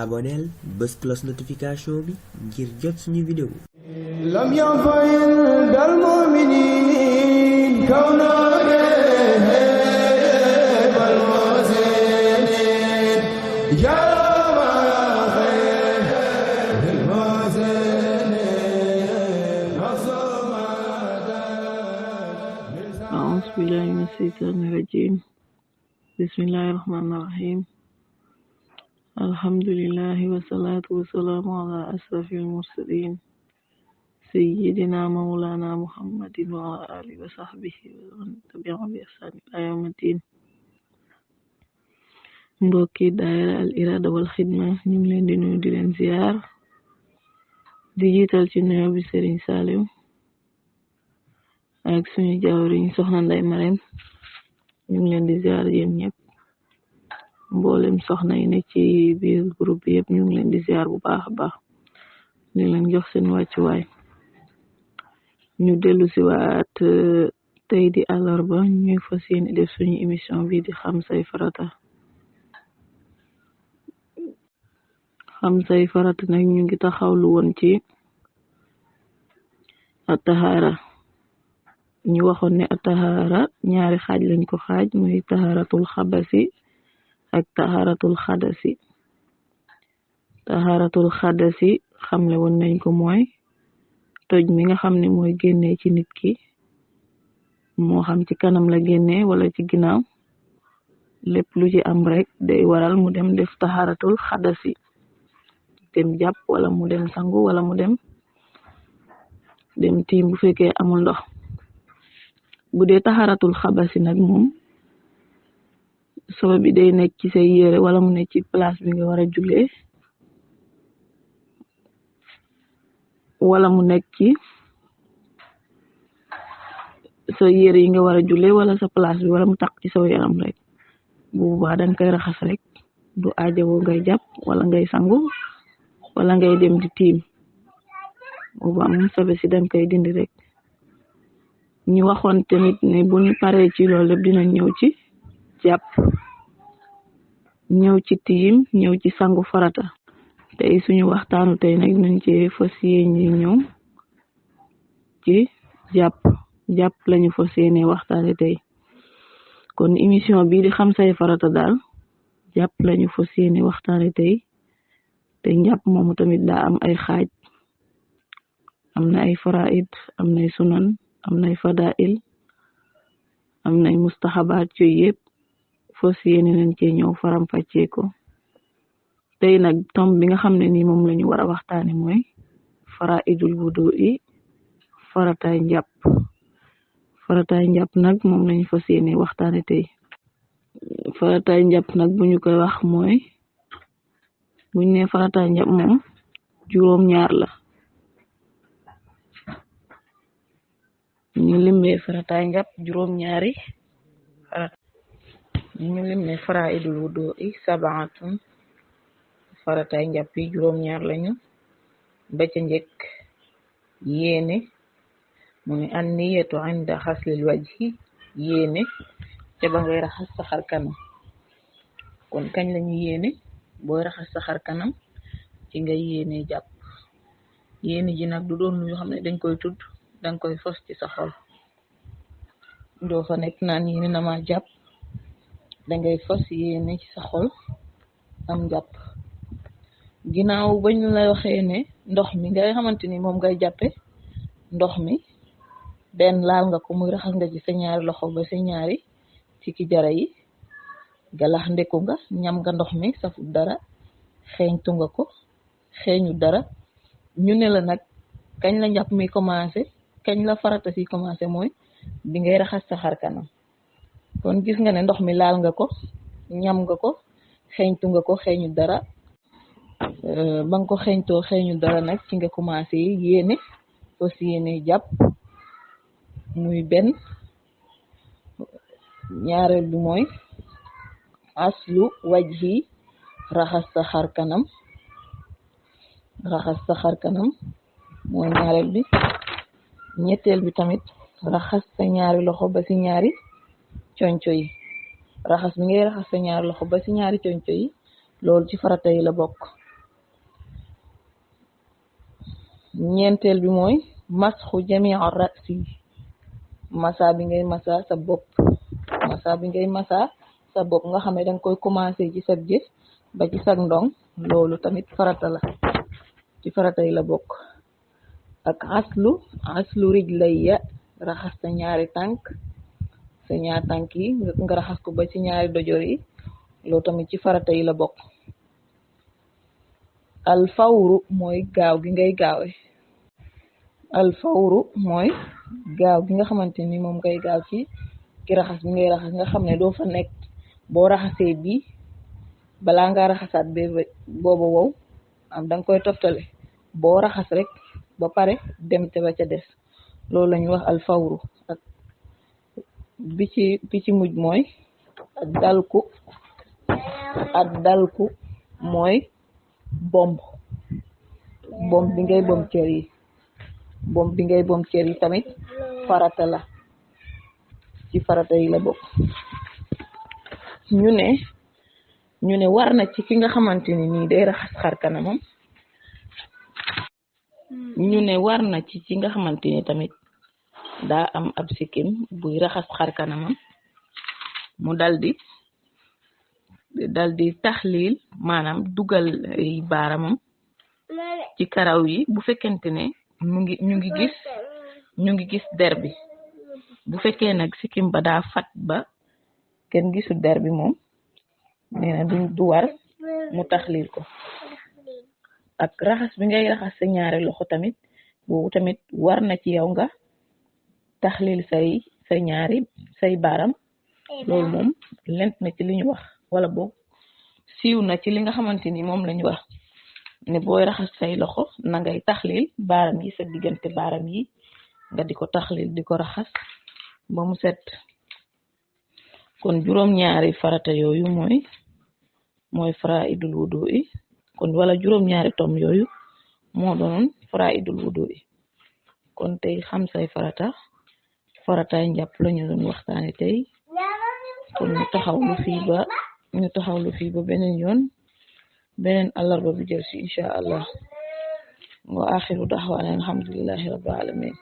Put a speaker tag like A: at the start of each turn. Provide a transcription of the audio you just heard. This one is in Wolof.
A: aboneel bës cloche notification bi ngir jot suñu vidéo
B: lam yanfa'il dal mu'minin kawna bal muhsinin ya
C: أعوذ بالله من الشيطان الرجيم بسم الله الرحمن الرحيم الحمد لله والصلاة والسلام على أشرف المرسلين سيدنا مولانا محمد وعلى آله وصحبه ومن تبعهم بإحسان إلى يوم الدين mbokki daayira al irada wal xidma ñu ngi leen di nuyu di leen ziar di jiital ci nuyoo bi Serigne Saliou ak suñu jawriñ soxna Ndey Marème ñu ngi leen di ziar yéen ñëpp mboolem soxna yi ne ci biir groupe bi yëpp ñu ngi leen di ziar bu baax a baax di leen jox seen wàccuwaay ñu dellu si waat tey di àllarba ñuy fas yéene def suñu émission bi di xam say farata nag ñu ngi taxawlu woon ci atahaara ñu waxoon ne atahaara ñaari xaaj lañ ko xaaj muy taharatul xabasi ak taharatul xadasi xamle woon nañ ko mooy toj mi nga xam ne mooy génnee ci nit ki moo xam ci kanam la génnee wala ci ginnaaw lépp lu ci am rek day waral mu dem def taharatul xadasi dem jàpp wala mu dem sangu wala mu dem tiim bu fekkee amul ndox bu dee taxaratul xabasi nag moom sabab bi day nekk ci say yére wala mu nekk ci place bi nga war a jullee wala mu nekk ci sa yére yi nga war a jullee wala sa place bi wala mu tax ci saw yaram rek bu boobaa danga koy raxas rek du aajowoo ngay jàpp wala ngay sangu wala ngay dem di tiim boobaa moom sobe si danga koy dindi rek ñu waxoon tamit ne bu ñu paree ci loolu lépp dina ñëw ci jàpp ñëw ci tiim ñëw ci sangu farata tey suñu waxtaanu tey nag nañ ci fas yéene ñëw ci jàpp lañu fas yéene waxtaane tey kon émission bii di xam say farata daal jàpp lañu fas yéene waxtaane tey te njàpp moomu tamit daa am ay xaaj am na ay faraid am nay sunan am nay fadail am nay mustahabaat yooyu yëpp fas yéene nañ cee ñëw faram fàccee ko tey nag tomb bi nga xam ne ni moom lañu war a waxtaane mooy faraidul wudu'i farataay njàpp nag moom lañu fas yéene waxtaane tey farataay njàpp nag bu ñu koy wax mooy buñ ne farataay njàpp moom juróom-ñaar la ñu limee farataay njàpp juróom-ñaari ñu limee faraidul wudu'i sabaatun farataay njàpp yi juróom-ñaar lañu ba ca njëkk yéene mu ne an niyatu inda xaslil wajhi yéene ca ba ngay raxas sa xar kanam kon kañ lañu yéene booy raxas sa xar kanam ci nga yéene jàpp yéene ji nag du doon lu xam ne dañ koy tudd danga koy fos ci sa xol doo fa nekk naan yéene na ma jàpp dangay fos yéene ci sa xol am jàpp ginnaaw bañ la waxee ne ndox mi ngay xamante ni moom ngay jàppe ndox mi benn laal nga ko muy raxas nga ci sa ñaari loxo ba sa ñaari ci ki jara yi galax ndeku nga ñam nga ndox mi safu dara xeeñtu nga ko xeeñu dara ñu ne la nag kañ la njàpp mi commencé kañ la farata si commencé mooy bi ngay raxas sa xar kanam kon gis nga ne ndox mi laal nga ko ñam nga ko xeeñtu nga ko xeeñu dara ba nga ko xeeñtoo xeeñu dara nag ci nga commencé yéene aussi yéene jàpp muy benn ñaareel bi mooy aslu wajhi raxas sa xar kanam mooy ñaareel bi ñetteel bi tamit raxas sa ñaari loxo ba ci ñaari conco yi raxas bi ngay raxas sa ñaari loxo ba ci ñaari conco yi loolu ci farata yi la bokk ñeenteel bi mooy masxu jamii rasi masa bi ngay masa sa bopp nga xam ne danga koy commencé ci sag jë ba ci sag ndong loolu tamit farata la ci farata yi la bokk. ak aslu rijlayya raxas sa ñaari tànk yi nga raxas ko ba ci ñaari dojor yi loolu tamit ci farata yi la bokk. alfawru mooy gaaw gi ngay gaawe nga xamante ni moom ngay gaaw ci raxas bi ngay raxas nga xam ne doo fa nekk boo raxasee bi balaa nga raxasaat booba wow danga koy toftale boo raxas rek ba pare dem te ba ca des loolu lañu wax alfawru. ak bi ci mujj mooy ak dalku mooy bomb bi ngay bom cër yi tamit farata la ci farata yi la bokk. ñu ne war na ci ki nga xamante ni nii day raxas xar kanamam ci nga xamante ni tamit daa am ab sikkim buy raxas xar kanamam mu daldi taxliil maanaam dugal ay baaramam ci karaw yi bu fekkente ne ñu ngi gis der bi. bu fekkee nag sikkim ba daa fat ba kenn gisu der bi moom nee na du war mu taxliil ko. ak raxas bi ngay raxas sa ñaari loxo tamit boobu tamit war na ci yow nga taxliil say baaram loolu moom lent na ci li ñu wax wala boog siiw na ci li nga xamante ni moom lañu wax ne booy raxas say loxo na ngay taxliil baaram yi sa diggante baaram yi nga di ko taxliil di ko raxas ba mu set. kon juróom-ñaari farata yooyu mooy faraidul wudu yi kon wala juróom-ñaari tom yooyu moo doonoon faraidul wudu yi. kon tey xam say farataay njàpp lañu doon waxtaane tey kon ñu taxawlu fii ba beneen yoon beneen àllarba bi jël si incha allah wa axiru daxwaana alhamdulillahi rabbil alamin.